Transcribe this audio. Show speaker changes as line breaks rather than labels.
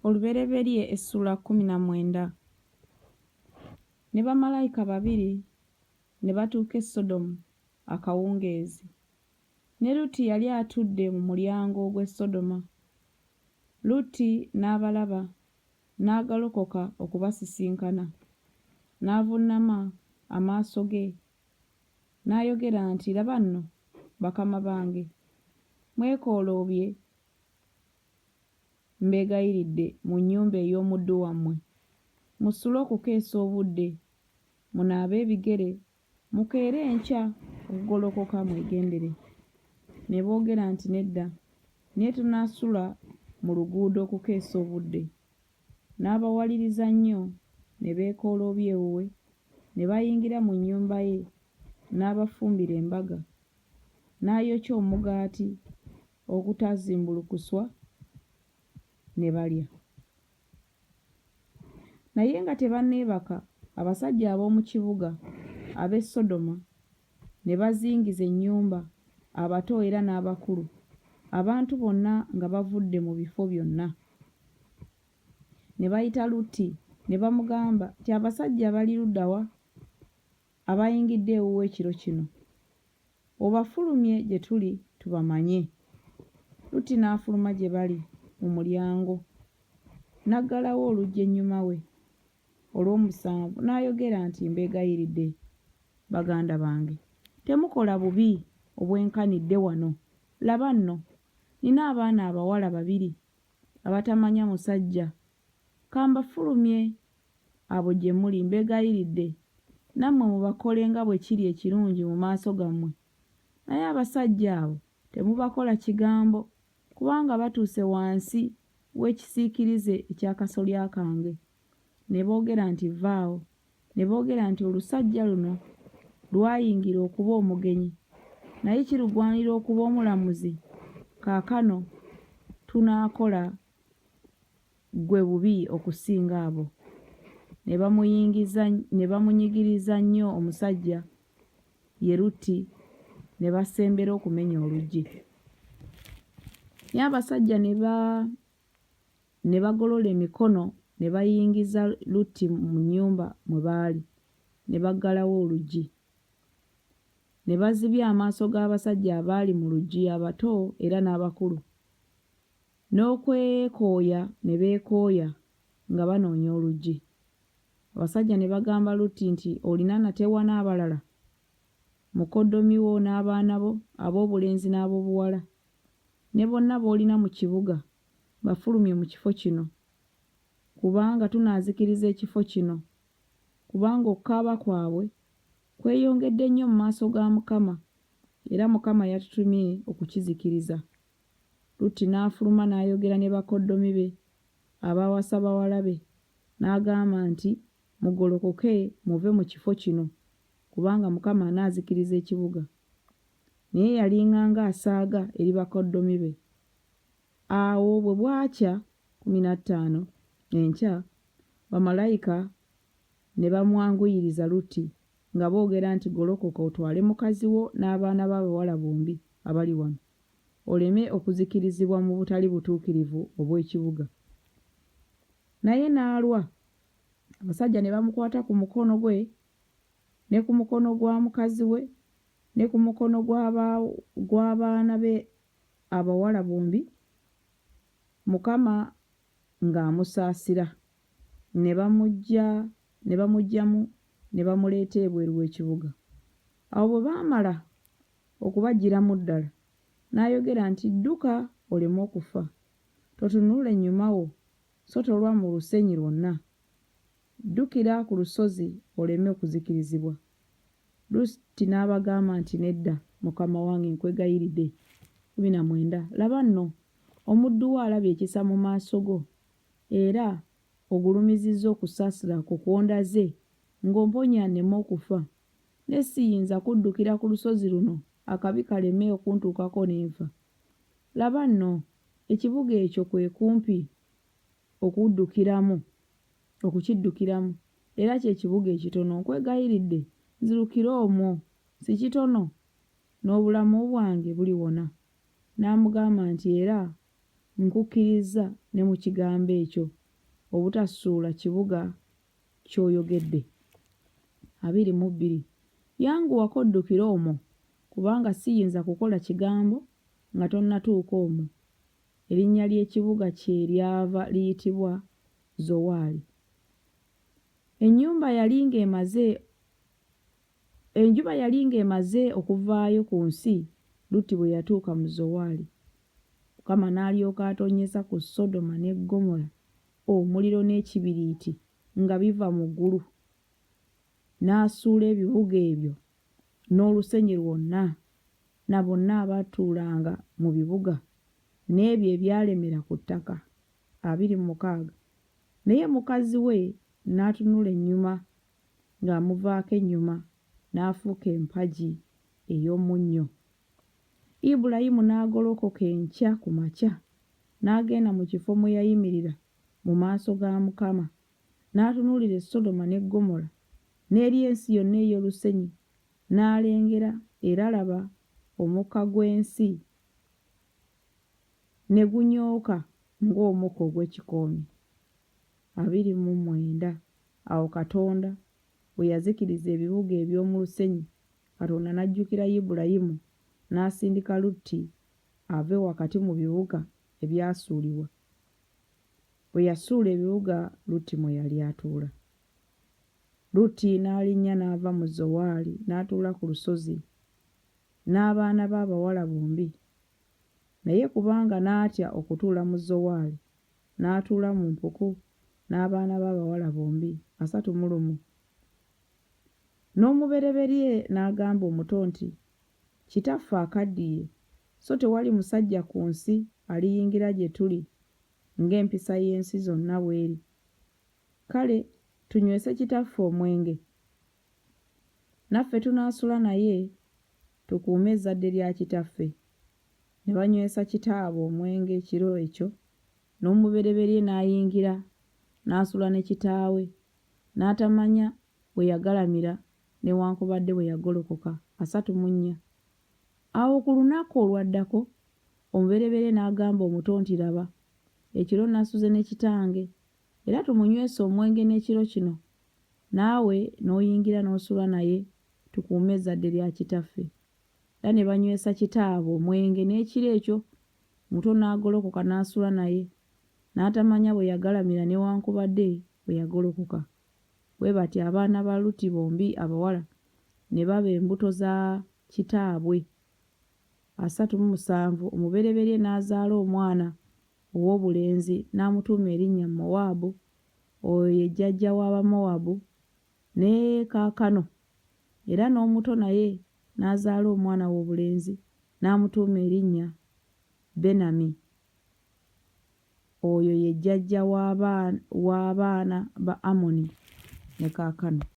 Olubereberye essula 19. Ne bamalayika babiri ne batuuka e Sodomu akawungeezi, ne Lutti yali atudde mu mulyango gw'e Sodoma. Lutti n'abalaba, n'agolokoka okubasisinkana, n'avuunama amaaso ge, n'ayogera nti Laba nno, bakama bange, mwekooloobye Mbeegayiridde, mu nnyumba ey'omuddu wammwe musule okukeesa obudde, munaabe ebigere, mukeere enkya okugolokoka mwegendere. Ne boogera nti Nedda, naye tunaasula mu luguudo okukeesa obudde. N'abawaliriza nnyo, ne beekooloobya ewuwe, ne bayingira mu nnyumba ye, n'abafumbira embaga, n'ayokya omugaati ogutazimbulukuswa, ne balya. Naye nga tebanneebaka, abasajja ab'omu kibuga ab'e Sodoma ne bazingiza ennyumba, abato era n'abakulu, abantu bonna nga bavudde mu bifo byonna. Ne bayita Lutti ne bamugamba nti, Abasajja bali ludda wa abayingidde ewuwo ekiro kino? Obafulumye gye tuli tubamanye. Lutti n'afuluma gye bali mu mulyango, n'aggalawo oluggi ennyuma we. Olw'omusanvu n'ayogera nti, Mbeegayiridde, baganda bange, temukola bubi obwenkanidde wano. Laba nno, nnina abaana abawala babiri abatamanya musajja. Ka mbafulumye abo gye muli, mbeegayiridde, nammwe mubakole nga bwe kiri ekirungi mu maaso gammwe. Naye abasajja abo temubakola kigambo, kubanga batuuse wansi w'ekisiikirize eky'akasolya kange. Ne boogera nti Vvaawo. Ne boogera nti Olusajja luno lwayingira okuba omugenyi, naye kirugwanira okuba omulamuzi? Kaakano tunaakola ggwe bubi okusinga abo. Ne bamuyingiza, ne bamunyigiriza nnyo omusajja, ye Lutti, ne basembera okumenya oluggi. Naye abasajja ne ba, ne bagolola emikono ne bayingiza Lutti mu nnyumba mwe baali, ne baggalawo oluggi. Ne bazibya amaaso g'abasajja abaali mu luggi, abato era n'abakulu. N'okwekooya ne beekooya nga banoonya oluggi. Abasajja ne bagamba Lutti nti, Olina nate wano abalala? Mukoddomi wo n'abaana bo ab'obulenzi n'ab'obuwala, ne bonna b'olina mu kibuga, bafulumye mu kifo kino, kubanga tunaazikiriza ekifo kino, kubanga okukaaba kwabwe kweyongedde nnyo mu maaso ga Mukama, era Mukama yatutumye okukizikiriza. Lutti n'afuluma n'ayogera ne bakoddomi be abaawasa bawala be, n'agamba nti, Mugolokoke muve mu kifo kino, kubanga Mukama anaazikiriza ekibuga. Naye yalinganga asaaga eri bakoddomi be. Awo bwe bwakya 15 enkya, bamalayika ne bamwanguyiriza Lutti nga boogera nti, Golokoka otwale mukazi wo n'abaana bo abawala bombi abali wano, oleme okuzikirizibwa mu butali butuukirivu obw'ekibuga. Naye n'alwa, abasajja ne bamukwata ku mukono gwe ne ku mukono gwa mukazi we ne ku mukono gw'abaana be abawala bombi, Mukama ng'amusaasira, ne bamuggyamu ne bamuleeta ebweru w'ekibuga. Awo bwe baamala okubaggyiramu ddala, n'ayogera nti, Dduka oleme okufa, totunula ennyuma wo, so tolwa mu lusenyi lwonna, ddukira ku lusozi oleme okuzikirizibwa. Lutti n'abagamba nti, Nedda, mukama wange, nkwegayiridde. 19 laba nno, omuddu wo alabye ekisa mu maaso go, era ogulumizizza okusaasira kwo kw'ondaze ng'omponya nneme okufa. Ne siyinza kuddukira ku lusozi luno akabi kaleme okuntuukako ne nfa. Laba nno, ekibuga ekyo kwe kumpi okuddukiramu, okukiddukiramu, era kye kibuga ekitono. Nkwegayiridde, nzirukire omwo. Si kitono? N'obulamu bwange buliwona. N'amugamba nti, Era Nkukkirizza ne mu kigambo ekyo, obutasuula kibuga ky'oyogedde. 22 yanguwako oddukire omwo, kubanga siyinza kukola kigambo nga tonnatuuka omwo. Erinnya ly'ekibuga kyeryava liyitibwa Zowaali. Ennyumba yali ng'emaze Enjuba yali ng'emaze okuvaayo ku nsi Lutti bwe yatuuka mu Zowaali. Mukama n'alyoka atonnyesa ku Sodoma ne Ggomola omuliro n'ekibiriiti nga biva mu ggulu, n'asuula ebibuga ebyo n'olusenyi lwonna, na bonna abaatuulanga mu bibuga, n'ebyo ebyalemera ku ttaka. 26 naye mukazi we n'atunula ennyuma ng'amuvaako ennyuma, n'afuuka empagi ey'omunnyo. Ibulayimu n'agolokoka enkya ku makya, n'agenda mu kifo mwe yayimirira mu maaso ga Mukama, n'atunuulira e Sodoma ne Ggomola, n'eri ensi yonna ey'olusenyi, n'alengera, era laba, omukka gw'ensi ne gunyooka ng'omukka ogw'ekikoomi. 29 awo Katonda bwe yazikiriza ebibuga eby'omu lusenyi, Katonda n'ajjukira Ibulayimu, n'asindika Lutti ave wakati mu bibuga ebyasuulibwa, bwe yasuula ebibuga Lutti mwe yali atuula. Lutti n'alinnya n'ava mu Zowaali n'atuula ku lusozi n'abaana be abawala bombi. Naye kubanga n'atya okutuula mu Zowaali, n'atuula mu mpuku n'abaana be abawala bombi. 31 N'omubereberye n'agamba omuto nti Kitaffe akaddiye, so tewali musajja ku nsi aliyingira gye tuli ng'empisa y'ensi zonna bw'eri. Kale tunywese kitaffe omwenge, naffe tunaasula naye, tukuume ezzadde lya kitaffe. Ne banywesa kitaabwe omwenge ekiro ekyo, n'omubereberye n'ayingira n'asula ne kitaawe, n'atamanya we yagalamira newankubadde bwe yagolokoka. 34 Awo ku lunaku olwaddako omubereberye n'agamba omuto nti Laba, ekiro nasuze ne kitange, era tumunywese omwenge n'ekiro kino, naawe n'oyingira n'osula naye, tukuume ezzadde lya kitaffe. Era ne banywesa kitaabwe omwenge n'ekiro ekyo, omuto n'agolokoka n'asula naye, n'atamanya bwe yagalamira newankubadde bwe yagolokoka. Bwe batyo abaana ba Lutti bombi abawala ne baba embuto za kitaabwe. 37 omubereberye n'azaala omwana ow'obulenzi n'amutuuma erinnya Mowaabu, oyo ye jjajja w'Abamowabu ne kaakano. Era n'omuto naye n'azaala omwana w'obulenzi n'amutuuma erinnya Benami, oyo ye jjajja w'abaana ba Amoni ne kaakano.